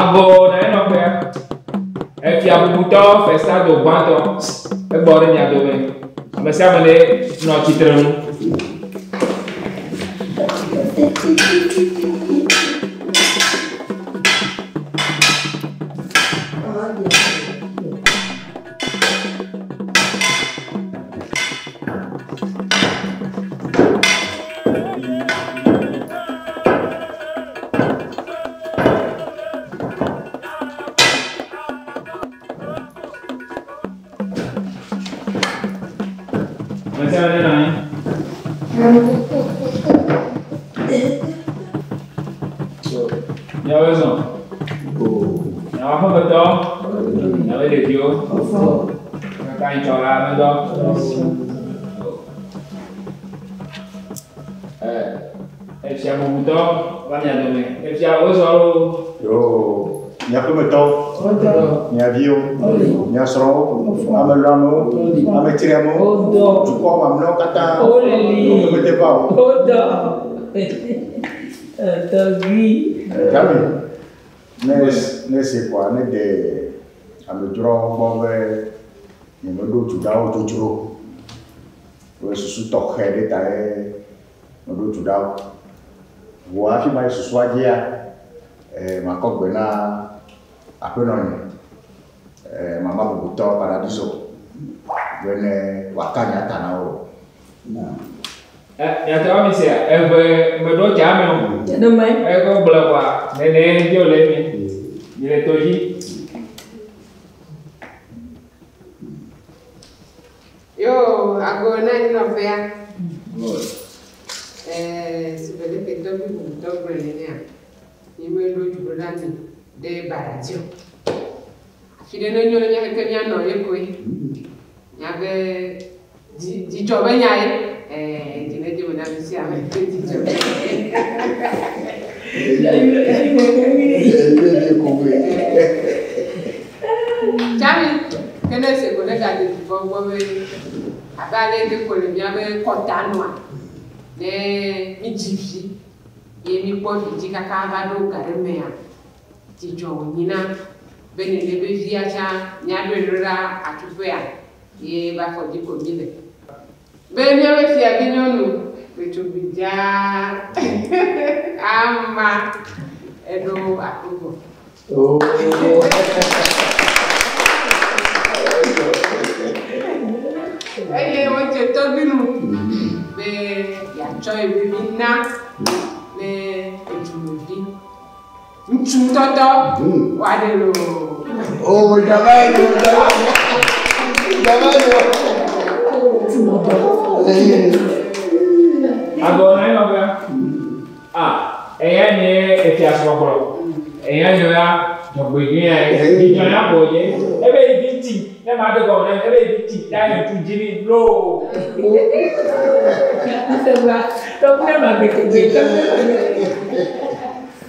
Agɔ na enɔƒea. Efia bubutɔ Festado gbãtɔ egbɔ ɖe mia dome. Ame sia ame ne nɔ tsitre nu. Ame sia ame ne nɔ anyi. Miawoe zɔ. Miawo aƒemetɔ. Miawoe ɖeviwo. Kaka nyitsɔ la medɔ. Efia bubutɔ va mia dome. Efia wozɔ loo. Yo, mia ƒemetɔwo, mia viwo, mia srɔ̃wo, ame lɔ̃amewo, ame triamewo, dukɔ mamlɛawo katã, wo ƒete va o. Dami, ne ne se kɔa ne de amedzroawo gbɔ be nyemeɖo du ɖa wo dzodzro. Be susu tɔxɛ ɖe ta ye meɖo du ɖa wo. Vɔ hafi mayi susua dzia, makɔ gbe na aƒenɔnye, mama bubutɔ Paradiso be ne wòaka nya ta na wo. Miate mi sea, eve meɖo dza me o. Eko gblɔ kɔa, nene dzi wòle mi. Mi le to dzi. Yo, ago na anyinɔƒea. Sigbe leke tɔgbi bubutɔ gblɔe nenea, mímeɖo du ɖo ɖa mi ɖe baɖa dzi o. Afi ɖe ne nyo ne míaƒe ke míanɔ ye koe. Míabe dzidzɔ be nya ye. Dzi ne dze me na mi sia ame ƒe dzidzɔ be nya ye. Tsami, ke ne se ko ne gade dukɔ gbɔ be abe ale ke ko le míabe kɔta nua, ne mídzi vi ye míkpɔ vi dzi kaka va ɖo ga ɖe mea, dzidzɔ wònyina be nene be via tsã míaɖoe ɖo ɖa atsuƒea ye va xɔ dzi ko míle. Be míabe fiavi nyɔnu ɖetugbui dzaa ama eɖo aƒe gbɔ. Eye wodze tɔgbui nu be yeatsɔ ye be vi na ne edumevi. Ŋutsu tɔtɔ woaɖe loo. Oh, java yo, java. Java yo. Agɔ na enɔƒea. Ah, eya nye efia srɔ̃gblɔ. Eya nye ya dzɔgbevɔe ya ye. Dzidzɔ ya ko ye. Ebe yi vi tsi, ne ma de gɔme na ebe yi vi tsi, ya nye tu dzi ni loo.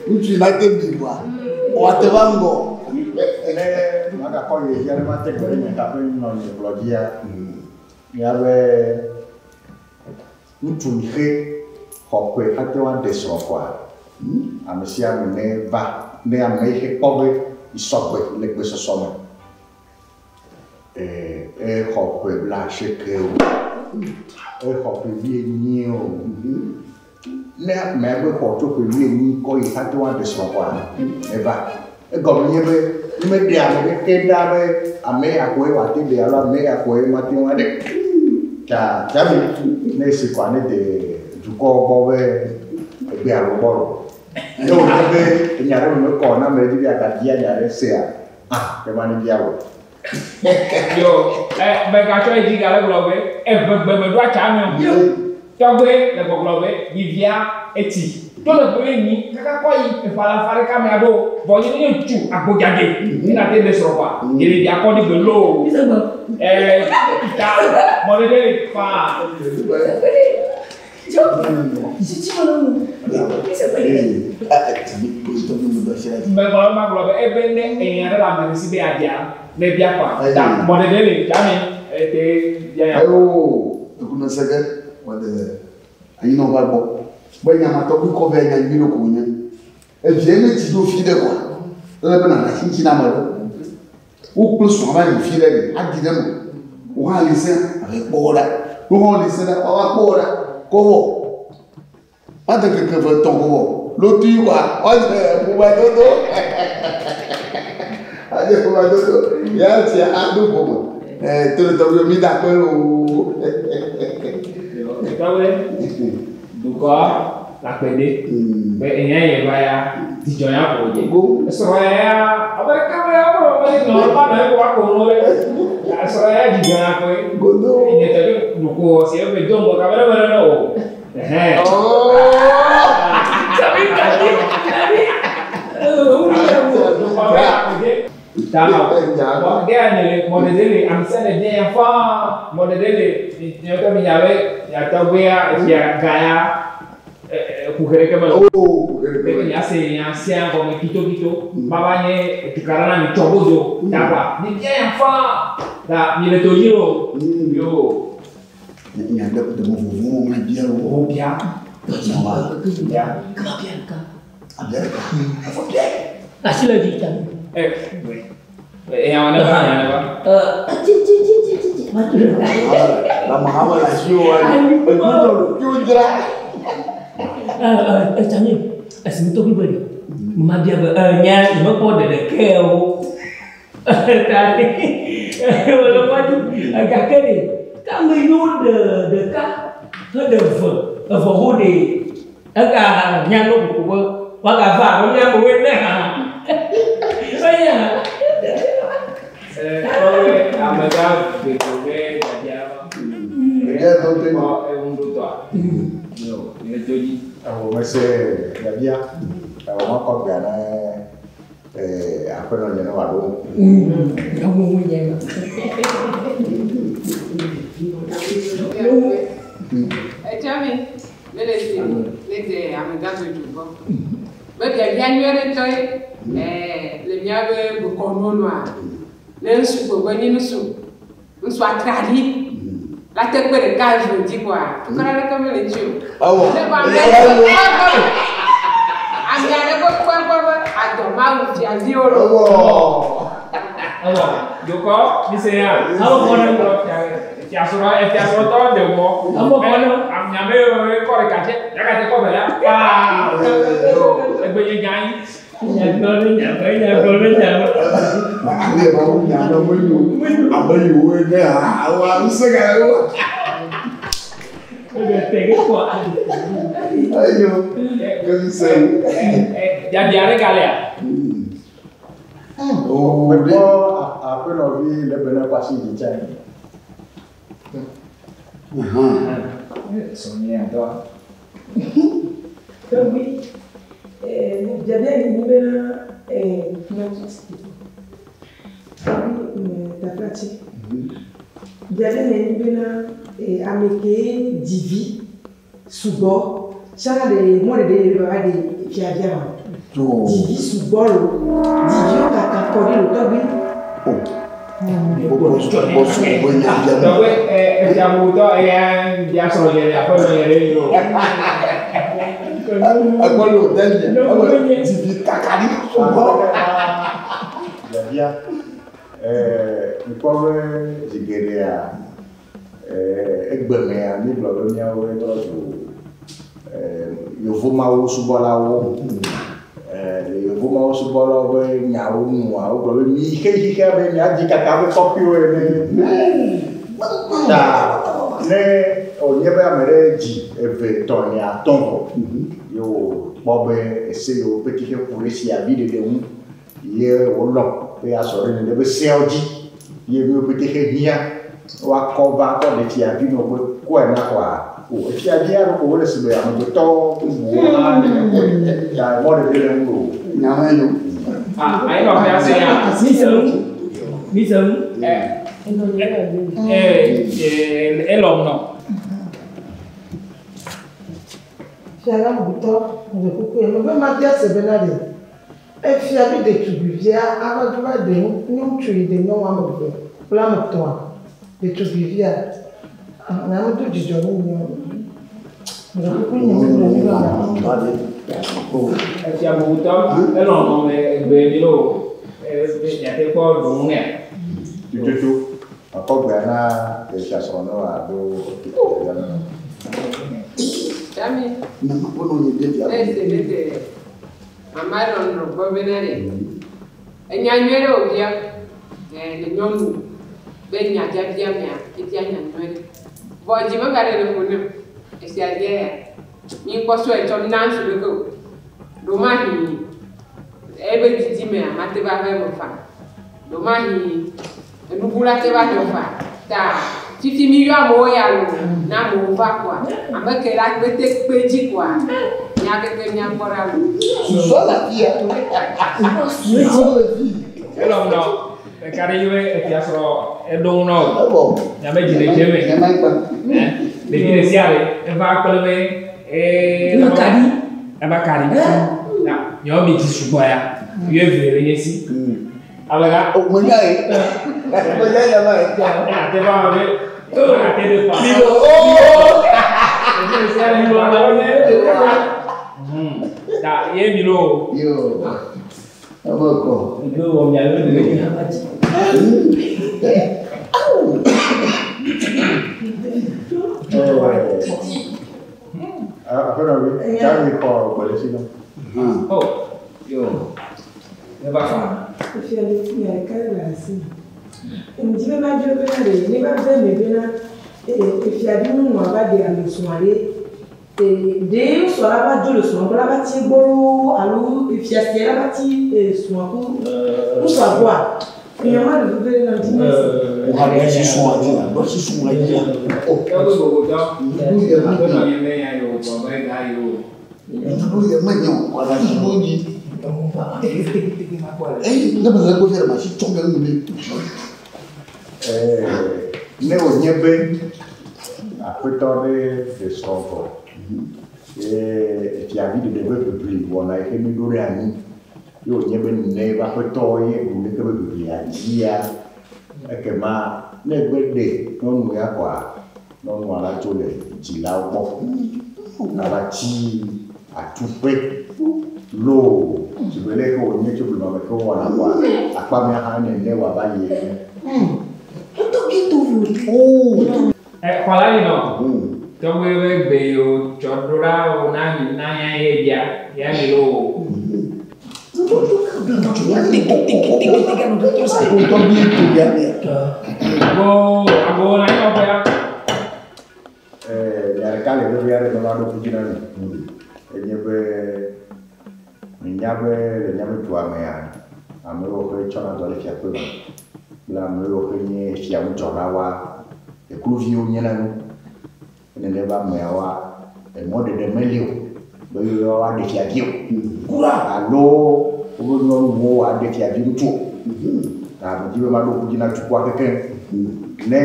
Ŋutsu la te bi wa. Wòate va ŋgɔ. Ne magakɔ ye dzia ne mate gbe ɖe nye ta ƒe nɔ nye gblɔ dzia, míabe ŋutsu xe xɔ ƒe ate ŋu aɖe srɔ̃ kɔa, ame sia ame ne va, ne ame yi xe kpɔ be isɔgbe le gbesɔsɔ me, exɔ ƒe 80 o, exɔ ƒe 80 o. Ne amea be xɔ tso ƒe 80 kɔ yi ate ŋu aɖe srɔ̃ kɔa, eva. Egɔme nye be mímeɖe ame ɖeke ɖa be ame ya koe wòate ɖe alo ame ya koe mate ŋu aɖe. Ta Dami ne esi kɔa ne de dukɔ gbɔ be egbe alo gbɔ lo. Ne wònye be enya ɖe me mekɔ na ame ɖe dzi be yeagabia nya ɖe sea, ah, ema ne bia wò. Yo, megatsɔ edzi gale gblɔ be eʋegbe meɖo atsa me o. Tɔgbe le gbɔgblɔ be yivia etsi. To le ƒe enyi kaka kɔ yi eƒe alafa ɖeka me aɖo vɔ nye nye ŋutsu agbodzadze. Ena te ɖe srɔ̃ kɔa. Yevia kɔ ɖi gbe loo. Ta mɔɖeɖe le faa. Megblɔ magblɔ be ebe ne enya ɖe le ame si be yeaɖia, ne bia kɔa. Ta mɔɖeɖe le dami ete bia nya. Ayo, ekunɔ sege wɔde anyinɔ va gbɔ. Be nya ma tɔgbi kɔ vɛ nya nyui ɖe ko wònye. Evie ne tsi ɖo fi ɖe kɔa. Ele be nàna asi ŋuti na ame ɖe. Wo kple srɔ̃a va yi fi ɖe ɖe aɖi ɖe eme. Wo hã li sẽ ave kpɔ wo ɖa. Wo hã li sẽ ɖa woava kpɔ wo ɖa. Kɔ vɔ. Woade ŋkeke eve etɔ̃ ko vɔ. Lotui kɔa woadze ƒomedodo. Adze ƒomedodo. Ya tsia ado ƒome. Ɛɛ to ɖe tɔgbuiwo mi da akpe loo. Tɔgbe dukɔ la kpe ɖe. Be enya yi va ya dzidzɔ ya ko dze. Esrɔ̃ ya abe kame ya ko be nɔ ba nɔ ko wa ko no le. Esrɔ̃ ya dzidzɔ ya ko. Godo. Nye tɔ ke nuko si ebe do ŋgɔ kabe ne me ne o. Ɛhɛn. Oh. Sabi kadi. Dukɔ be la kpe ɖe. Ta bon, ge anya mɔɖeɖe le amisɛ le diɛ ya faa mɔɖeɖe le nyɔtɔ mi nya be nyatɔgbe ya efia ga ya kuxe ɖeke mele o. Oh. Be nya se nya sia gɔme kitokito baba nye tukaɖa na mi tsɔ godo takwa mi diɛ ya faa ta mi le to dzi o. Yo Nya ɖe deme vovovo ma bia o. o bia Nyawa. bia. Kama bia ɖeka. Abia ɖeka. Afɔ bia. Asi le dzi ta. Ɛ enya wa ne va nya ne va. Tsi tsi tsi tsi tsi tsi. Ma tu ɖeka. La Mahama la si o wa. Edu tɔ ɖo kí o dzra. Etsami, esi mi tɔgbi be ɖe, ma bia be nya nye mekpɔ ɖeɖeke o. Ta wòle mɔ dzi gake ɖe, ke ame yiwo ɖe ɖeka heɖe eve, eve ho ɖe, ega nya no koko be woagava abe mía amewo ene hã. Eya. Ɛ tɔgbe amegã gbegbe be biabia va. Ɖevia tɔ te. Kpɔ eŋuɖotɔa. Yo mi le to dzi. Awɔ mese biabia. Awɔ makɔ gbea ne aƒenɔ nye ne wòaɖo. Nyɔnu nye ma. Etsɔ mi ne le si ne dze amegã ƒe gbɔ. Be biabia nyuie ɖe ŋutɔ ye ɛɛ le míaƒe bokɔnuwo nua ne ŋutsu gbogbo nyi ŋutsu ŋutsu atra ɖi la te kpe ɖeka eve dzi koa tukara ɖeke mele ŋuti o. Awɔ. Ne kɔ ame aɖe kpɔ ame aɖe kpɔ kpɔ kpɔ be adɔ mawu fiaviwo lo. Awɔ. Awɔ dukɔ mi se ya. Awɔ kɔnɔ. Fiasrɔ̃ efiasrɔ̃tɔ de wɔ. Awɔ kɔnɔ. Ame yiwo kɔ ɖeka tse yaka te kɔ ve la. Paa. Egbe nye gã yi. Nyagblɔ ɖe nyagblɔ nyagblɔ ɖe nyagblɔ. Ale ma wo nya me me nyo. Ame yiwo ne ha awa ŋusẽ ga le wo. Eɖe te ke kɔ. Ayo. Ke ŋusẽ. Biabia ɖe galea. Oh. Mekpɔ aƒenɔvi le be ne kɔ asi dzi tsɛ. Sɔnyɛ atɔ. Tɔgbi, biabia yi nyi bena tɔgbi taflatse. Biabia yi nyi bena ame ke dzi vi sugbɔ tsã ɖe mɔɖeɖe yi be va ɖe fiavia ma. To. Dzi vi sugbɔ lo, dzi viwo kaka kɔ ɖi lo tɔgbi. Oh. Bɔ bɔ nya bia me. Tɔgbe efiabutɔ eya fiasrɔ̃ nye aƒenɔ nye ɖe yi o. Ekpɔ le hotel nye. Ebe dzivi kaka ɖi sugbɔ. Biabia. Ŋkpɔ be zi geɖea egbemea mi gblɔ be míawo trɔ zu yevomawu subɔlawo. Le yevomawu subɔlawo be nyawo nua wogblɔ be mi xe xixia be miadzi kaka be kɔƒiwo ene. Ta ne wònye be ame ɖe dzi eve etɔ̃ ene atɔ̃ vɔ ye wòkpɔ be ese yiwo pete xe ku ɖe fiavi ɖeɖe ŋu ye wòlɔ̃ be yeazɔ ɖe nene be seawo dzi ye nuwo pete xe hiã woakɔ va kɔ ɖe fiavi nɔ be kɔe na kɔa o efiavi aɖe ko wole si be amegbetɔ bubuwo hã nene koe ta mɔɖeɖe le ŋu o. Nya me nyo. Ah, ayi nɔ fia se ya. Mi se ŋu. Mi se ŋu. Ɛ ɛ elɔm nɔ. Fia la bubutɔ le kuku ya me be ma bia se bena ɖe efia bi ɖetugbivia ava do va ɖe ŋutsu yi ɖe nyɔnu ame eve kple ame etɔ̃a ɖetugbivia nya me do dzidzɔ ne nye le kuku nye me le mi be wa ɖe. Efia bubutɔ elɔ nɔ me egbe mi lo miate kpɔ ɖoŋu nɛ. Tututu akɔ gbea na efia srɔ̃ ne wòaɖo efia nɔ. Dami, Mama kpɔ nɔ nye ɖe fia. ne ese ɖe de mama lɔ nɔ gbɔ bena ɖe. Enya nyuie ɖe wòbia le nyɔnu be nyabiabia mea, ebia nya nyuie ɖe. Vɔ dzi megaɖe le ƒo nem. Esia bia ya. Mi kpɔ sɔe tsɔ na ŋutsu ɖeke o. Ɖomahi ebe didi mea, mate va ʋe me fa. Ɖomahi enubula te va dzɔ fa. Ta fifi mi yɔ amewo ya lo, na amewo va koa, ame ke la kpete kpe dzi koa, mía keke míakpɔ ɖa lo. Susɔ le afia. Susɔ le fi. Elɔ nɔ ɖeka ɖe yi be efia srɔ̃ eɖoŋu nɔ o. Evɔ. Nyame dzi le dze me. Nyama gba. Ɖevi ɖe sia ɖe eva kple be ee. Eva kaɖi. Eva kaɖi. Na nyɔnu mi dzi sugbɔ ya. Wuieve le nye si. Amegã. O menya ye. Menya nyama ye. Ate va be. Ate ɖe fa. Milo. Ɖevi ɖe sia ɖe va kple be. Ta ye mi lo. Yo. Ebe kɔ. Milo wɔ miawo ɖe ɖe hã dzi. Aƒenɔvi, Dami xɔ gbe ɖe si nɔ. Oh. Yo. Ne va fa. Efia ɖe nya ɖeka le asi. Ŋdi be madzro bena ɖe ne va ve me bena efia ɖe nyɔnua va ɖe ame srɔ̃a ɖe ɖe srɔ̃ la va dzo le srɔ̃a gbɔ la va tsi egbɔ loo alo efia sia la va tsi srɔ̃a ku ŋutsua gbɔa? Nya ma le veve ɖe na ŋdi ma se. O ha ɖe si srɔ̃a dzi la, ɖe si srɔ̃a dzi la. O. Tɔgbe bubutɔ. Nuɖuɖu yɛ Aƒenɔ menye. nye me ya yo gbɔ be ga yo. Nuɖuɖu yɛ menye o. Wala si ɖo dzi. Eyi ne me le gbɔ fia ɖe ma si tsɔ ge nu ne. Ne wònye be aƒetɔ ɖe ɖe srɔ̃ vɔ ye efiavi ɖeɖe be ʋiʋli wɔna yi ke mi ɖo ɖe anyi ye wònye be ne eƒe aƒetɔ ye ɖu leke be ʋiʋlia dzia ekema ne egbe ɖe nyɔnu ya koa nyɔnua la tso le dzilawo gbɔ ava tsi atuƒe loo si be leke wònye tso blema me ke wowɔna koa akpamea hã nene wòava yi ene. Xɔ la yi nɔ. Tɔgbe be gbe yo tsɔ ɖo ɖa wo na mi na ya ye bia ya mi lo. Tɔgbi to ya ne. Ago ago na yi nɔ ƒea. Nya ɖeka le vevi aɖe me maɖo ŋku dzi na mi. Enye be menya be le míaƒe dua mea, ame yiwo ke tsɔna dɔ le fiaƒe me kple ame yiwo ke nye fiaŋudzɔlawoa, ekluviwo nyena nu. Nene be ameawoa, emɔɖeɖe meli o be woaɖe fiavi o. Kura. Alo woƒe nyɔnuwo woaɖe fiavi ŋutsu o. Ta medi be maɖo ŋku dzi na dukɔa kekeŋ. Ne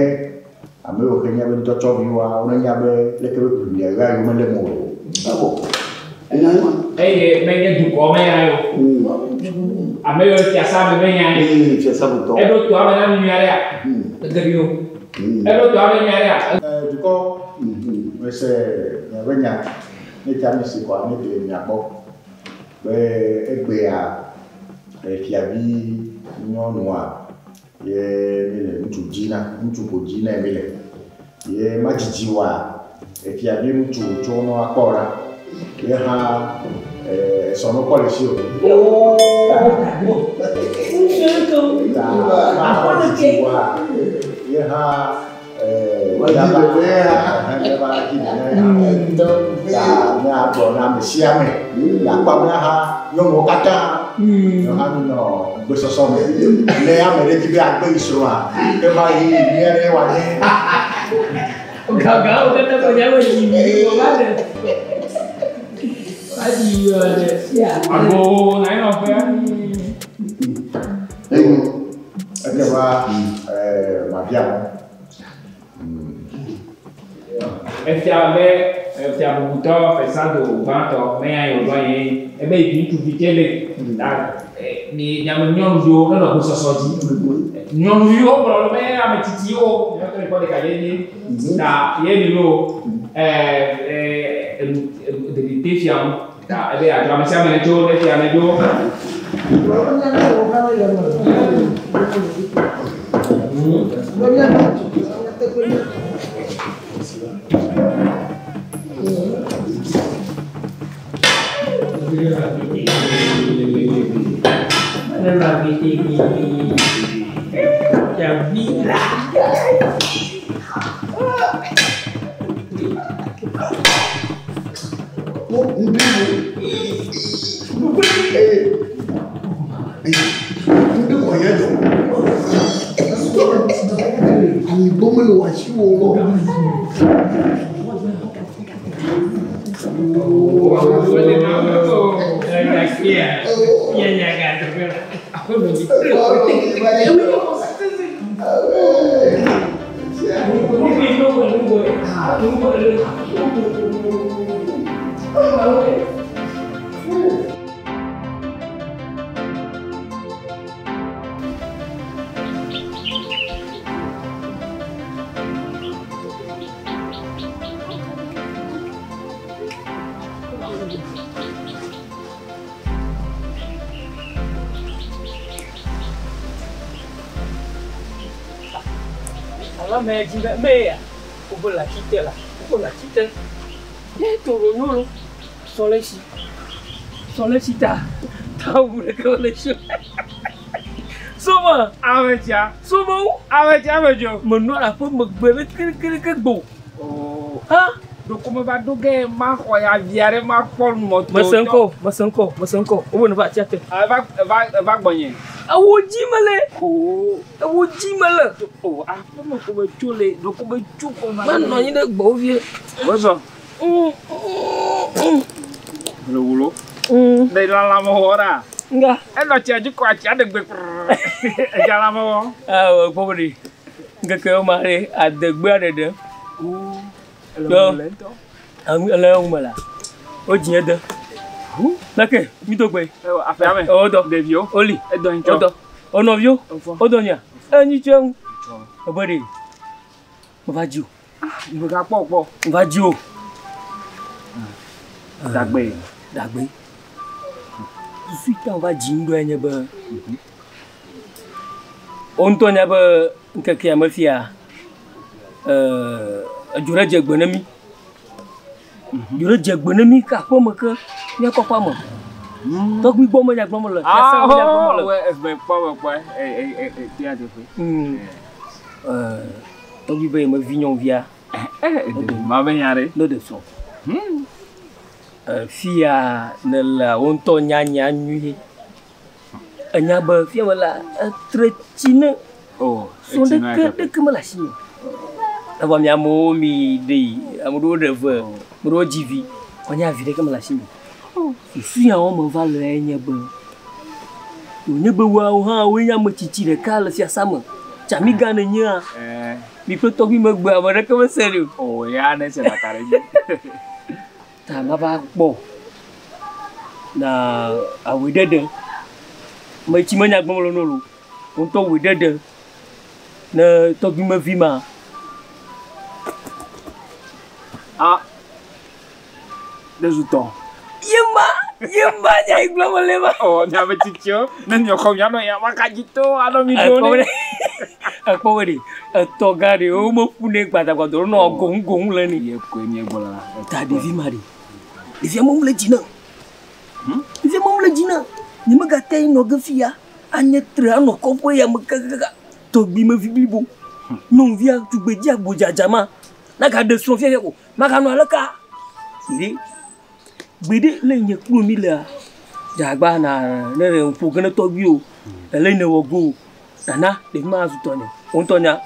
ame yiwo ke nye be ŋutɔtsɔviwoa, wonenya be leke be ʋiʋlia yewoa yewo mele eme o. Evɔ. Enya ye ma. Eye menye dukɔ me ya yo. Ame yiwo fiasa me menya ye. Ee fiasa me tɔ. Eɖo toa me na mi nyuie aɖea. Ege ɖi o. Eɖo toa me nyuie aɖea. Dukɔ, mese miaƒe nya ne tsa mi si kɔa ne de mia gbɔ be egbea fiavi nyɔnua ye mi le ŋutsu dzi na ŋutsu ko dzi na mi le ye ma dzidzi wa fiavi ŋutsu tso nɔ akpɔ ɖa ye hã sɔnu kɔ le si o. Ta ma dzidzi wa ye hã Wa dzi ɖe ya. miaba dzi ɖe ya. Ta míagblɔ na ame sia ame le akpamea hã nyɔnuwo katã nyɔ hã minɔ gbesɔsɔ me ne ame ɖe dzi be agbe yi srɔ̃a ke ma yi nyui aɖe wòanye. Gaga wo katã kɔ nyawo dzi mi wɔ va ɖe. Va dzi yɔ ɖe sia. Ago na yi nɔ ƒea. Eyi. Ekema mabia mɔ. Efia be efia bubutɔ fesado gbãtɔ menya yi wòɖo anyi ebe yi ŋutsuvi tse le ta mi miame nyɔnuviwo nenɔ gbesɔsɔ dzi. Nyɔnuviwo gblɔ be ame tsitsiwo míatɔ kpɔ ɖeka dze dzi ta ye mi lo ɖeɖi te fia ŋu. Ta ebe adzɔ ame sia ame ne tso ne fia ne dzo. Ala me dzi be me ya wobe le atsi te la wobe le atsi te ye to ɖo nyɔnu sɔ le si sɔ le si ta ta wu ɖeke wole si soma Ame tsia. soma wo Ame tsia ame dzo. menɔ le aƒe megbe ɖe kerekereke gbo ha Ɖoko me va ɖo ge ma xɔ ya via ɖe ma kpɔ mɔto. mese ŋkɔ mese ŋkɔ mese ŋkɔ wobe ne va atsia te Eva eva eva gbɔnye. ewo dzi mele Oo. ewo dzi mele O aƒeme ko me tso le ɖoko me tso ko ma. manɔ anyi ɖe gbɔwo vie Wozɔ. Le wolo. Le lãlãme wɔ ɖa. Nga Enɔ tsia dzi kɔ atsia ɖe gbe kprrr. Edza lãme wɔ. awɔ gbɔ be ɖe ŋkeke wo ma ɖe adegbea ɖeɖe Ele Yo. wolo le ŋutɔ. Aŋu le eŋu me la wodzi ede leke mi do gbe Ewɔ aƒea me. wodɔ Ɖeviwo. woli Edɔ ŋutsɔ. wodɔ wonɔviwo Wofɔ. wodɔ nya enyi tso eŋu ebe ɖe meva dzi o Megakpɔ kpɔ. meva dzi o Dagbe. dagbe susu yi ta wova dzi ŋɖoe nye be wo ŋutɔ nya be ŋkekea me fia edzo ɖe dze gbe ne mi dzo ɖe dze gbe ne mi ke aƒeme ke míakɔ aƒea me tɔgbui gbɔ me nya gblɔm le fiasa me nya gblɔm le. Mekpɔ mekpɔ e e e e tia teƒe. Tɔgbui be yemevi nyɔnuvia Ma be nya ɖe. ne ɖe srɔ̃. Fia ne le wo ŋutɔ nya nya nyuie. Enya be fia me la etre tsi ne O. srɔ̃ ɖeke ɖeke mele asi nye. Evɔ mi amewo mi ɖe ame ɖewo ɖe ve, ame ɖewo dzi vi. Kɔ vi ɖeke mele asi nye. Susu ya wɔme va le nye be wònye be woawo hã woe nye ame tsitsi ɖeka le fiasa me. Tsami gã ne nyea mi kple tɔgbui megbe ame ɖeke mese ɖi o. O ya ne se ɖaka ɖe dzi. Ta mava kpɔ na awɔe ɖeɖe. Me tsi menya gblɔm le no lo. Wo ŋutɔ wɔe ɖeɖe ne tɔgbui mevi ma. Ah. Ɖe zu tɔ. Yema yema nya yi gblɔm le ma. O miabe tsitsiwo ne miɔxɔ mianɔ ya maka dzi to anɔ mi ɖo Ekpɔ ne. be ekpɔ be ɖe etɔ gã ɖe wo meƒu ne gbadagbada wonɔ goŋgoŋ le ni. Ye koe miegblɔ la. Ta ɖevi ma ɖe ɖevia mɔmu le dzi na. Ɖevia mɔmu le dzi na. Nye megate yi nɔ ge fia anye tre anɔ kɔƒe ya me kakaka tɔgbui mevi blibo. Nyɔnuvia tugbedzi agbodzadza ma nagaɖe srɔ̃ fia ko maganɔ aleka. Gbeɖe gbeɖe le nye kplo mi lea dzagba na ne le ƒo ge ne tɔgbui o ele ne wɔ go o nana ɖevi ma zu tɔ ne wo ŋutɔ nya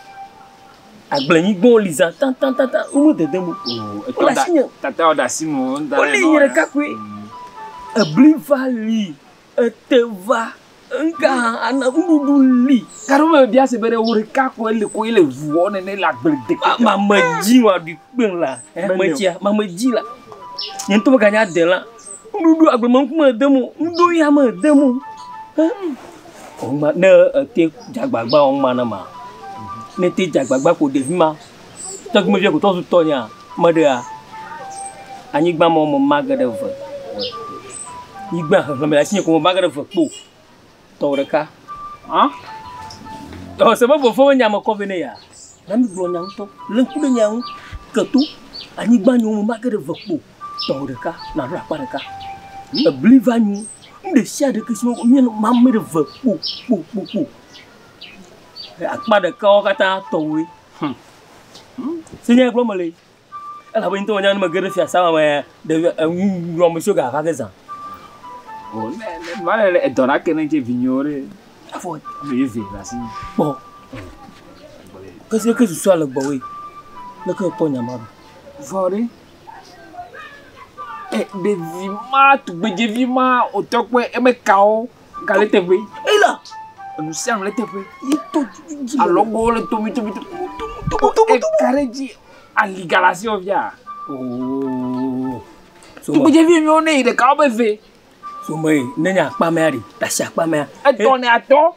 agblenyigbawo li zã tãtãtãtã wome dedem o. O Wole asi nye. Tata wɔ ɖe asi me o. Wole nye ɖeka koe. Ebli va li, ete va, ŋka ana nuɖuɖu li. Gaɖo me bia se be ɖe wo ɖeka koe le koe le ʋuɔ nene le agble de. Ma me dzi wa ɖui kpeŋ la, Mele o. metsia, ma me dzi la. Nye ŋutɔ meganya de la. Nuɖuɖu agbleme ŋkume dem o, nuɖo ya me dem o. Ɔŋma ne ete dzagbagba ɔŋma ne ma. Ne te dzagbagba ko ɖevi ma. Tɔgbui mevia ko tɔ zu tɔ nya. Me ɖea anyigba ma me ma ge ɖe ve. Nyigba xexlẽme le asinye ko me mage ɖe ve kpo. Tɔwò ɖeka. Hã? Ɔ se be fofo be nya me kɔ vɛ ne ya. Na mi gblɔ nya ŋutɔ. Lé ŋku ɖe nya ŋu. Ke to. Anyigba nyo me mage ɖe ve kpo. Tɔwò ɖeka. Naɖo akpa ɖeka. Ebli va nyo. Nu ɖe sia ɖe ke si míenɔ mame ɖe ve kpo kpo kpo kpo. Akpa ɖekawo katã tɔwòe. Hm. Se nya gblɔ mele. Elabe ŋutɔ menya ne mege ɖe fiasa ma me ɖevi enu nɔamesiwo gava ge zã. O ne ne ma le edɔ la ke ne dze vinyewo ɖe. Afɔ ame eve le asi. Kpɔ. Kese ke susua le gbɔwoe. Leke kpɔ nya ma ɖo? Vɔ ɖe. E ɖevi ma tugbedzevi ma wòtɔ kpɔe eme kawo gale teƒe. Ela. Enu sia nu le teƒe. Yi to dzi. Alɔgbowo le tomi tomi tomi. Eka ɖe dzi ali ga le asiwò fia. Oo. Tugbedzevi miwo ne yi ɖeka wobe ve. So me ne nye akpa mea ɖe, ɖe asi akpa mea. Etɔ ne atɔ.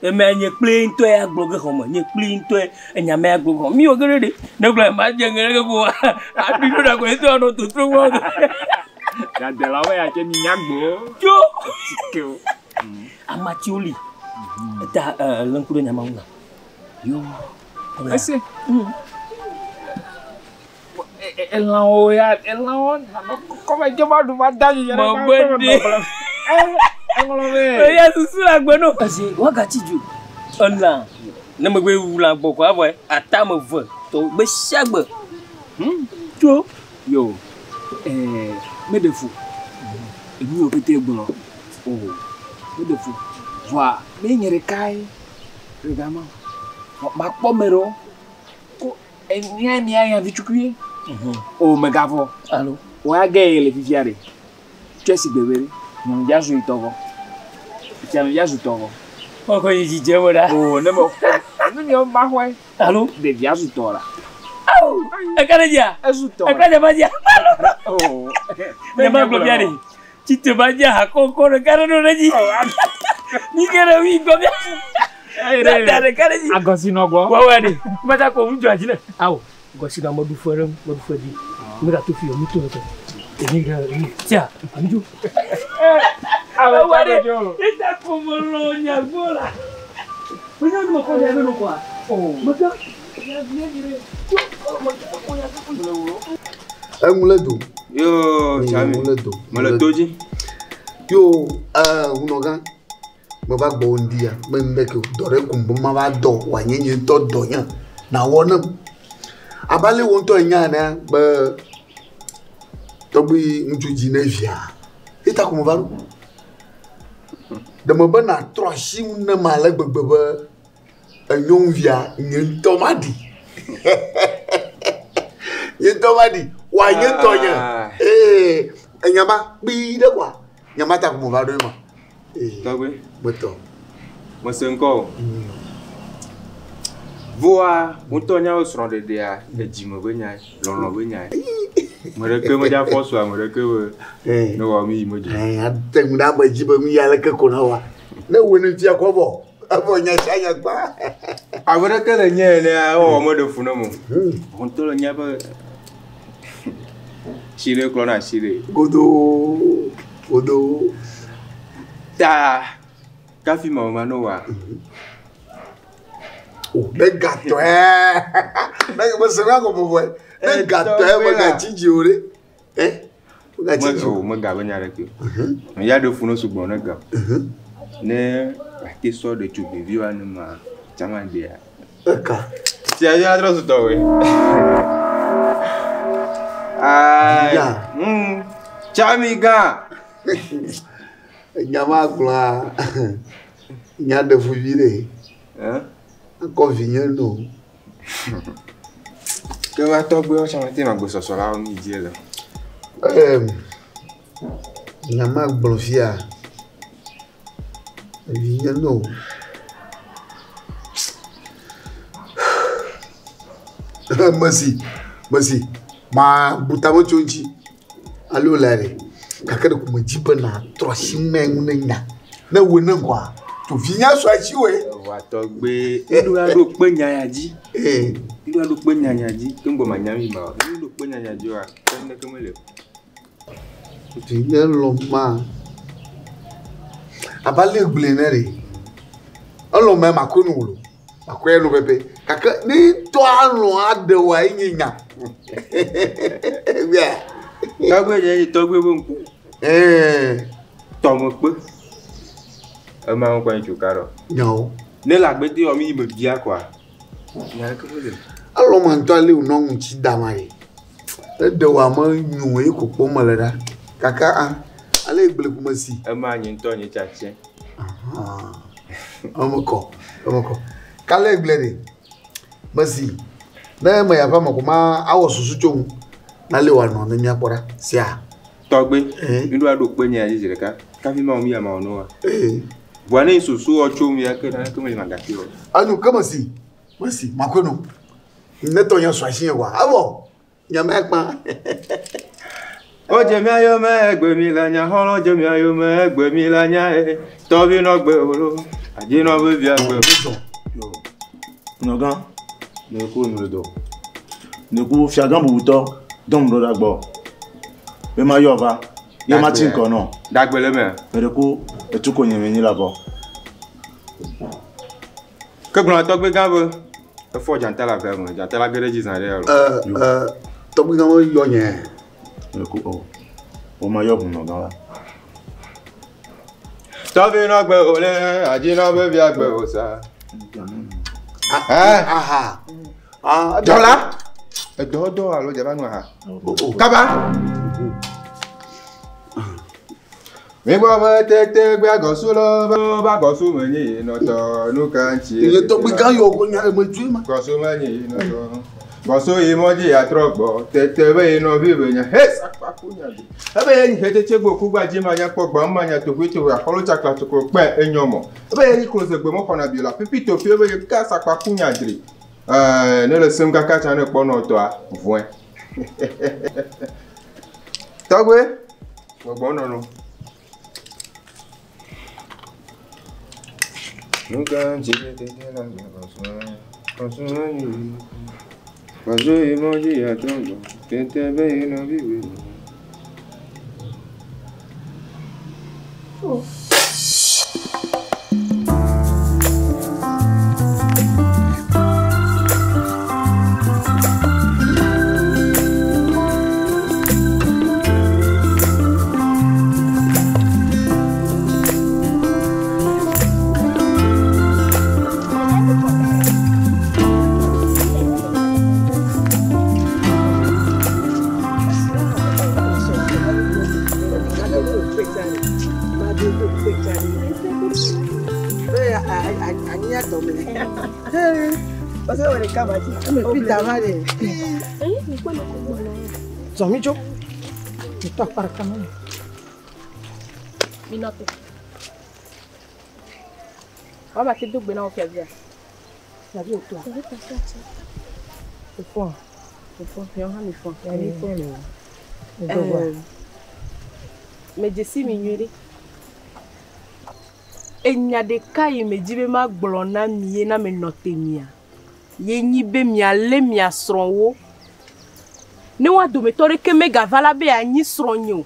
Eme nye kple ŋutɔe agblɔ ge xɔme, nye kple ŋutɔe enya me agblɔ ge xɔme. Mi wɔ ge ɖe ɖe. Ne gblɔ ma dze ŋe ɖe ko aɖui ɖo ɖa ko ŋutɔ nɔ totro gbɔ. Gadelawo be ya tse mi nya gbo. Tso. Tikewo. Amatiwo li. Eta lé ŋku ɖe nya ma ŋu na. Yo. Ese. Elãwo ya elãwo kɔme dzo ma ɖu ma da yi. Mɔgbe ɖe. Eŋlɔ be. Eya susu le agbe no. Esi woagatsi dzo. Elã ne megbe wu lã gbɔ ko avɔe ata me ve tɔ gbe sia gbe. Tso. Yo. Me ɖe fu. Enu yiwo pete gblɔ. O. Me ɖe fu. Vɔa me nye ɖekae le gama. Makpɔ me ɖewo. Ko enya mia ya vitukui. O megavɔ. Alo. Wa ge ye le fifia ɖe. Tso esi gbegbe ɖe. Nyɔnuvia zu tɔvɔ. Fianuvia zu tɔvɔ. Ɔkɔ yi dzidze me ɖa. O ne me nu miawo ma xɔe. Alo. Ɖevia zu tɔ la. Awo. Eka ɖe dzia. Ezu tɔ. Eka ɖe ma dzia. O. Ne ma gblɔ bia ɖe. Tsite ma dzia ha kɔkɔ ɖeka ɖe ɖo ɖe dzi. Mi ke ɖe wi gbɔ bia. Da ɖeka ɖe dzi. Agɔsinɔ gbɔ. Wɔwɔ ɖe. Mata ko ŋu dzɔ dzi ne. Awo. Gɔsinɔ me ɖu fe ɖe me ɖu fe dzi. Mi ga to fi mi to le. Emi ɖe emi. Tia. Ami dzo. Awo ɖe. Eta ko me lɔ nya gbɔ la. Menya nu me kɔ nya be no kɔa. O. Mega. Eŋu le do. Yo, Chami. Eŋu le do. Mele to dzi. Yo, hunɔgã. Meva gbɔ ŋdi ya. Me ŋɖe ke o. Dɔ ɖe kum be mava dɔ wòanye nye ŋutɔ dɔ nye. Nawɔ nem. Abe ale wo ŋutɔ enya enea be tɔgbui ŋutsu dzi ne via. Eta ko meva ɖo. Ɖe me be natrɔ asi ŋu nem ale gbegbe be enyɔnuvia nye ŋutɔ maɖi. Nye ŋutɔ maɖi. Wòanye tɔnye. Ee, enya ma kpui ɖe koa. Nya ma ta ko meva ɖo ema. Ee, Tɔgbui. metɔ. Mese ŋkɔ o. Voa, ŋutɔ nyawo srɔ̃ɖeɖea edzime be nyae, lɔlɔ̃ be nyae. Me ɖeke medza fɔ sua, me ɖeke be ne wɔ mi yi me dzi. Ee, ate ŋu ɖe ame dzi be nu ya leke ko na wa. Ne wò ne fia kɔ vɔ, evɔ nya sia nya gbã. Ame ɖeke le nye enea, ewɔwɔ meɖe fu nam o. Ŋutɔ le nya be tsi ɖe klɔna tsi ɖe. Godoo, godoo. Ta kafi ma ma no wa. O, ne gatɔe. Ne mese na gɔme vɔe. Ne gatɔe megatsi dzi o ɖe. Eh, megatsi dzi o. O mega be nya ɖeke. Me ya ɖe fu ne sugbɔ ne ga. Ne ate sɔ ɖetugbivi wa ne ma tsama dea. Eka. Tia ya trɔ su tɔwoe. Ai. Ya. Tsami gã. Enya ma gblɔa nya ɖe fu vi ɖe. Akɔ vinye no. Ke wa tɔgbe tsã te ma gbesɔsɔ la mi dzi le. Nya ma gblɔ fia. Vinye no. Mesi, mesi. Ma buta me tso ŋuti. Alo le ɖe. Gake ɖeko medzi be natrɔ asi me ŋu ne nya. Ne wò ne ŋkɔa, to vinya sɔ asi woe. Wa tɔgbe, eɖo aɖo kpe nya ya dzi. Ee. Eɖo aɖo kpe nya ya dzi. Ke ŋgɔ ma nya mi ma. Eɖo kpe nya ya dzi wa. Ke ne ke mele. Vinye lɔ ma. Abe ale gblɔe ne ɖe. Elɔ me makɔe nu wòlo. Makɔe nu pepe. Gake ne ŋutɔ alɔ aɖe woa enye nya. Bia. Tɔgbe nye yi tɔgbe be ŋku. Ɛɛ. Tɔmekpe. Ema ŋkɔ nye tso ka ɖɔ. Nyawo. Ne le agbede wɔ mi yi me bia koa. Nya ɖeke mele o. Elɔ ma ŋutɔ ale wònɔ ŋuti dam ayi. Eɖe wò ame nyo ye ko kpɔm mele ɖa. Gake a ale gblẽ ƒome si. Ema nye ŋutɔ nye tsatsia. Eme kɔ, eme kɔ. Kale gblẽ ɖe. Mesi. Ne me ya ƒe ame ko ma awɔ susu tso ŋu. Na le wòanɔ ne míakpɔ ɖa. Sia. Tɔgbe. Mi ɖo aɖo kpe nye dzi zi ɖeka. Kafi ma wɔ mi ya ma wɔ nua. Vɔa ne susu wɔ tso mi ya ke na ke me ma gati o. Anu ke mesi. Mesi makɔe no. Ne tɔ nye sɔ asi nye wa. Evɔ. Nyame akpa. O dze mia yome egbe mi la nya xɔlɔ dze mia yome egbe mi la nya e tɔvi nɔ gbe wolo adzi nɔ be via gbe. Nɔgã, ne ku nu le dɔ. Ne ku fiagã bubutɔ dɔm ɖo ɖa gbɔ. Be ma yɔ va. Ye ma tsi ŋkɔ nɔ. Dagbe le mea. Me ɖe ku etu ko nye me nyi la vɔ. Ke gblɔ tɔgbe gã be efɔ dzata le avea me. Dzata la ge ɖe dzi zã ɖe ya lo. Tɔgbe gã me yɔ nye. Me ku o. Wo ma yɔ ʋu nɔgã la. Tɔvi nɔ gbe o le adzi nɔ be via gbe o sa. Aha. Dɔla. Edɔ dɔ alo dzaba nu aha. Kaba. Mi gbɔ be tete gbe agɔsu lɔ be ba gɔsu me nyi yi nɔtɔ nu ka ŋuti. Nye tɔgbe gã yɔ ko nya ɖe me tsoe ma. Gɔsu me nyi yi nɔtɔ. Gɔsu yi mɔ dzi atrɔ gbɔ tete be yi nɔvi be nya he sakpa ku nya bi. Ebe ye nyi xetsetse gbo ku gba dzi ma nya kpɔ gbam ma nya toƒe toƒe axɔlo tsakla tsoklo kpɛ enyɔ mɔ. Ebe ye nyi klose gbe mɔ xɔna bi la pipi toƒe ebe ye ka sakpa ku nya dri. Ne le sem kaka tsa ne kpɔ nɔtɔa vɔe. Tɔgbe gbɔgbɔ nɔnɔ. Nuka ŋuti tete la gbe gɔsu gɔsu nyi gɔsu yi mɔ dzi atrɔ gbɔ tete be yi nɔvi be nya. Oh. Zɔmidzo. Mitɔ akpa ɖeka me. Minɔ te. Wama te do gbe na wo fiavia. Fiavi wòtoa? Efɔa? Efɔ, miawo hã mi fɔ. Mi fɔ le o. Edɔgba. Medze si mi nyuie ɖe. Enya ɖeka yi medzi be magblɔ na mi ye na menɔ te mia. Ye nyi be mialé mia srɔ̃wo. Ne woa dometɔ ɖeke megava la be yeanyi srɔ̃nye o.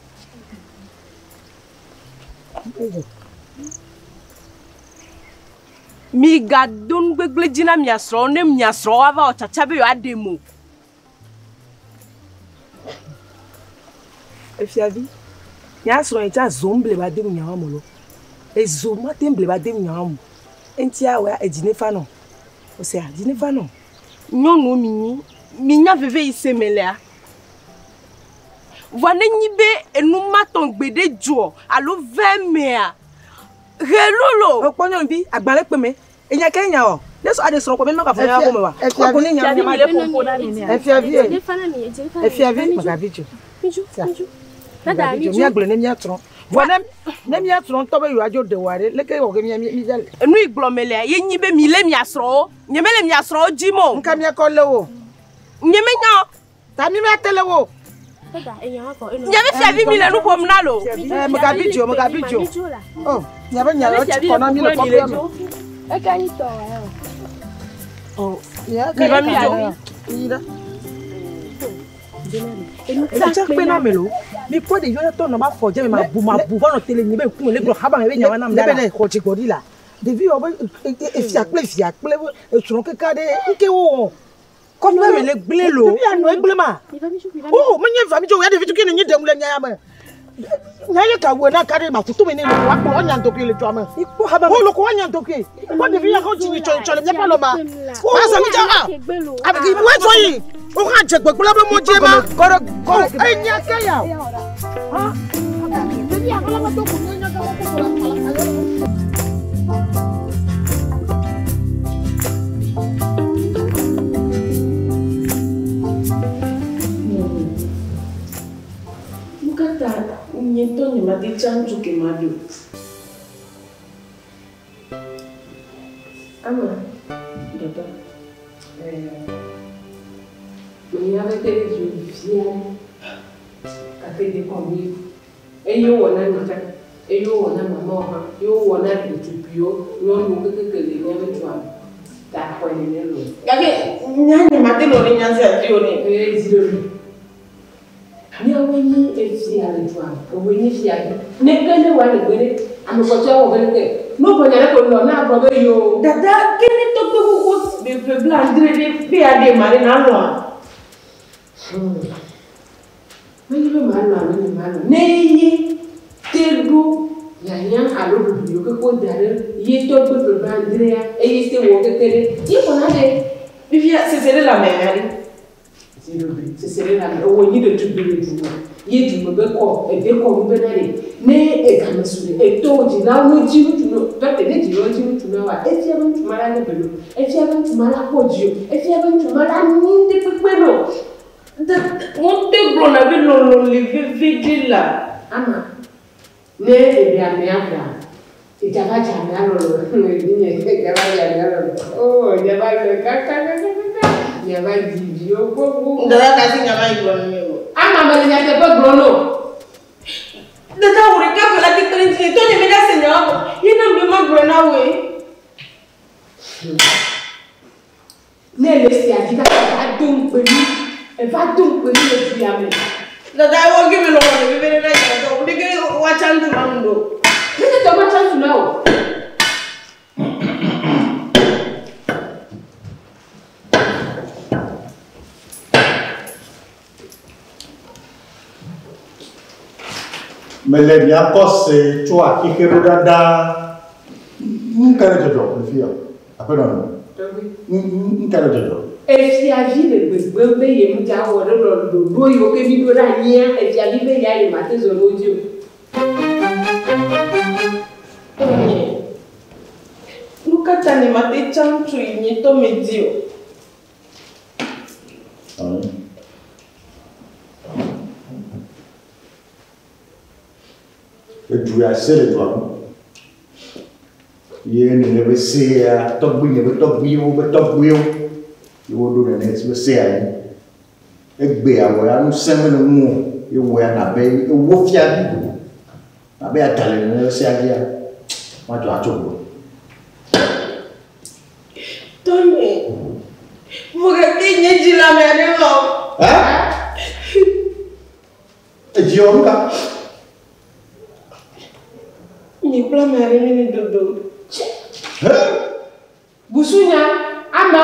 Migado nugbegblẽ dzi na mia srɔ̃wo ne mia srɔ̃wo ava wɔ tsatsa be yewoaɖem o. Efiavi, mia srɔ̃ yi tsa zom ble ba dem nyawo me lo. Ezo ma tem ble ba dem nyawo me. Eŋutia wɔ edzi ne fa nɔ. Osea, dzi ne fa nɔ. Nyɔnuwo mi nyi, mi nya veve yi se me lea. Vɔa ne nyi be enu ma tɔŋgbe ɖe dzɔ alo ve mea, helolo. Ekpɔ nyɔnuvi, agbalẽ kpe me. Enya ke nya wɔ. Ne sɔ aɖe srɔ̃ kɔ be ne kafo nya gome wa. Kɔ ne nya nya ma ɖe ƒoƒo na mi nea. Efiavi, efiavi, magavi dzo. Magavi dzo. Míagblɔe ne míatrɔ. Vɔ ne míatrɔ ŋutɔ be yewoadzo ɖe wòa ɖe, leke wɔ ke mía mí dza. Enu yi gblɔ me lea, ye nyi be mi lé mia srɔ̃wo. Nye mele mia srɔ̃wo dzim o. Ŋka míakɔ lé wo. Nye menya o. Ta mi míate lé wo. Nye be fiavi mi le nu ƒom na lo. Megavi dzo, megavi dzo. Oh, nye be nya le tsi kɔ na mi le kɔƒea me. Oh, Mi va mi dzo. Yi ɖa. Enu tsa kpe na me lo. Mi kpɔ ɖeviwo ne tɔ nɔ ma fɔ dze me ma bu ma bu va nɔ tele nyi be ŋkume le gblɔ haba me be nyawa nam Ne ɖa. be ne xɔ dzigbɔɖi la, ɖevi yawo be efia kple via kple esrɔ̃ keke aɖe ŋke wowɔ. Kɔƒe me le gblẽ lo. Ɖevi ya nɔ egblẽ ma. O menye va mi dzo ya ɖevi tukui ne nyi ɖem le nya ya me. Nya ye ka wɔ na ka ɖe ma kutu me ne lo wa kplɔ nya ŋdɔkui le dzoa me. Ikpɔ haba O loko wa nya ŋdɔkui. Kpɔ ɖevi ya xɔ dzi nyi tsɔ tsɔ le miaƒe alɔ ma. O azɔ mi dza a. Abi wa zɔ yi. O hã dze gbegblẽ be mo dze ma. Kɔrɔ O enya ke ya. Ha. Ɖevi ya xɔ la do ko nya ka ko ko la la la. Nu ka ta nye ŋutɔ nyemate tsa ŋutsu ke maɖe o? Ama, Dada, menya be te ɖe dzo via gake dekɔnu ye. Eye wowɔ na nye tsã, eye wowɔ na mamawo hã, eye wowɔ na ɖetugbiwo, nyɔnuwo kekeake le míaƒe dua me. Ta xɔe nene loo. Gake nya nyemate nɔ ɖe nya sia dzi o ɖe. Eye zi ɖe nu. Míawoe nyi efia le dua me, ewoe nye fiavi. Ne ke ne wòa le gbe ɖe, ame kpɔtɔewo wɔ be ɖeke. Ne wogblɔ nya ɖe ko lɔ na agblɔ be yoo. Dada, ke ne tɔgbe xoxo be ƒe blaadre ɖe be yeaɖe ma ɖe nalɔa? Menye be malɔ alo nye malɔ. Ne ye te ɖo hiahiã alo ɖuɖu yiwo keke woda ɖe ye tɔgbe ƒe blaadrea eye te wɔ keke ɖe, ye xɔna ɖe. Fifia sese ɖe le ame ya ɖe. Ziɖoɖoe sese ɖe le ame ewɔ nyi ɖetugbi le du me ye du me be kɔ ede kɔ nu bena ɖe ne egame su ɖe etɔwo dzilawo no dzi ŋutsu no tɔte ne dzilawo dzi ŋutsu na woa efia be ŋutsu ma la ne be lo efia be ŋutsu ma la kpɔ dzi o efia be ŋutsu ma la nyi ŋɖe kpekpe no. Wote gblɔna be lɔlɔ le veve ɖe la. Ama ne eɖe amea vɔa edzava dze amea lɔlɔ nye edzava dze amea lɔlɔ o edzava lɔ kakakakaka miava dzi viwo gbogbo. Dada kasi nya ma yi gblɔ ne mi o. Ama me le nyateƒe gblɔ no. Dada wò ɖeka ko la te kpe ɖe ŋutinye tɔnye me ɖe ase nya wa ye na be ma gblɔe na woe. Ne le sia dzi kaka eva do ŋukpe mi eva do ŋukpe mi le du ya me. Dada ewɔ ge me lɔlɔ le veve ɖe na nya tɔ ɖeke woatsa ŋutsu na nu ɖo. Ne tɔ ma tsa ŋutsu na o. Mele miakɔ se tso axixe ɖo ɖaɖa. Nu ka le dzɔdzɔ le fi ya? Aƒenɔ nɔ. Nu ka le dzɔdzɔ? Efiavi le gbegbe be ye ŋudza wɔ ɖe lɔ ɖoɖo yiwo ke mi ɖo ɖe anyia efiavi be ya ye ma te zɔ ɖe wo dzi o. Tɔnye, nu ka ta nyemate tsa ŋutsu yi nye tɔ me di o? Edu ya se le dua me. Ye nene be sea tɔgbi nye be tɔgbiwo be tɔgbiwo ye woɖo nene be sea yi. Egbe awɔ ya ŋusẽ mele ŋu o. Ye wɔ ya nabe ewo fiavi nabe ada le nene be sea dzia madzɔ atso gbɔ. Tɔnye, vɔ gake nye dzi le ame aɖe lɔ. Edzi wɔ nu ka? Nye kple ame aɖe mi ne dodo. Busunya, ama.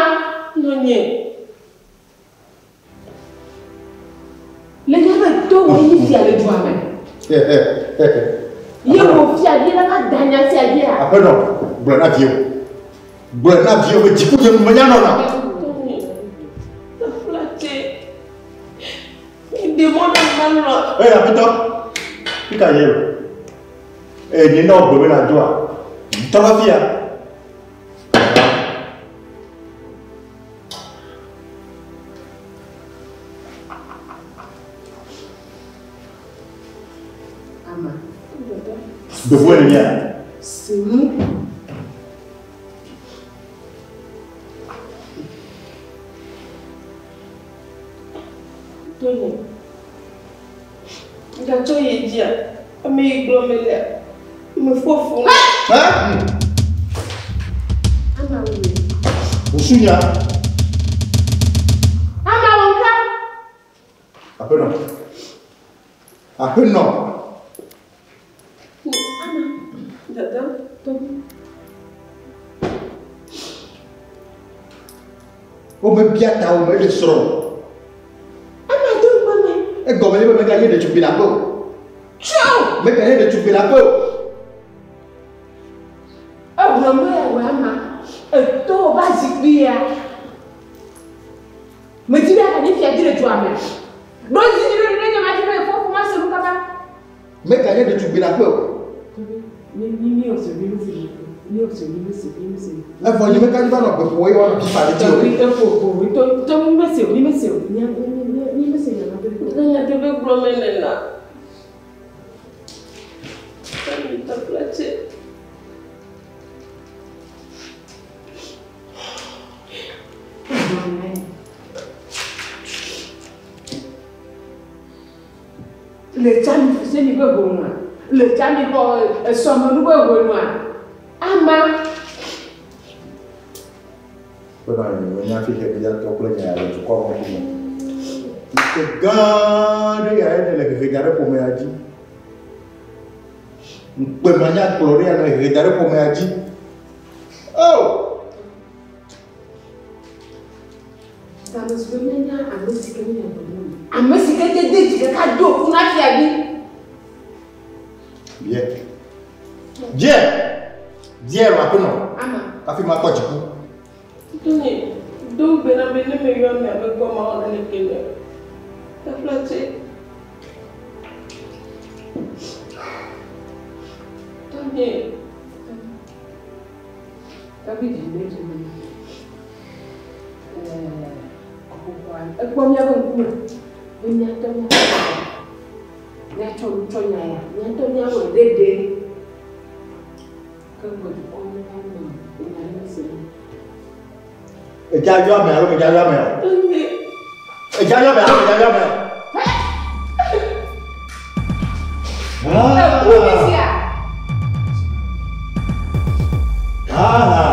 Nɔnye. Le nye be to wo nyi fia le dua me. Ye wo fiavi la va da nya sia dzia. Aƒenɔ, gblɔ na viwò. Gblɔ na viwò be dziku nye nu menya nɔna. Tɔnye, taflatse. Mi ɖe mɔ na malɔ. Eye aƒetɔ, fi ka ye o? Eye nye na wò gbe be nàdoa? Tɔ va fi ya. Ama. Dovoe nenea? Senu. Tɔnye, gatsɔ yi dzia, ame yi gblɔ melea, mefɔ fu. Ama wo. Busunya. Ama wo nka. Aƒenɔ. Aƒenɔ. Ama, dada, tɔgbi. Womebia ta o, meɖe srɔ̃ o. Ama do ŋugbe me. Egɔme nye be meganye ɖetugbui le aƒe o. Tso! Meganye ɖetugbui le aƒe o. Eʋlɔ me ya wɔ ama. Eto va zikpui ya. Medi be yeaganye fia dzi le dua me. Ɖo zi dzi ɖo ɖi ne nye ma dzi be fofo ma se nu kaba. Meganye ɖetugbui le aƒe o. Evɔ nye meka dzi va nɔ gbe ƒo eye woanɔ fifa ɖe dzi o. Nyateƒe gblɔm menena. Taflatse. Le tsami fuseni be honua, le tsami xɔ esɔmenu be honua, ama. Ƒe nɔ anyi menya fi xe mía tɔ kple nye ya le dukɔ me ŋkume. Ŋkeke gã ɖe ya ye le hehe da ɖe ƒomea dzi. Ŋkpe manyagblɔ ɖe ya le hehe da ɖe ƒomea dzi. Oh! Game su be míanya ame si ke míenya gbɔgbɔ me. Ame si ke de dzi kaka do ƒu na fiavi. Bien. Bien. Bien, aƒenɔ. Ama. Hafi makpɔ dziku. Tonye, do ŋugbe na be ne meyɔ amea be gbɔ mawɔ naneke nɛ o. Taflatse. Tonye. Tɔgbi dzi ne dzi me. Kɔkɔkɔa ekpɔ míaƒe ŋkume be míatɔ míaƒe míatsɔ nu tsɔ nya ya míatɔ míawɔ ɖeɖe. Ke ŋgɔ dukɔ me va nɔ enya ɖe se. Edza yɔ ame alo medza yɔ ame o? Tonye. Edza yɔ ame alo medza yɔ ame o? Eku mi sia. Ah!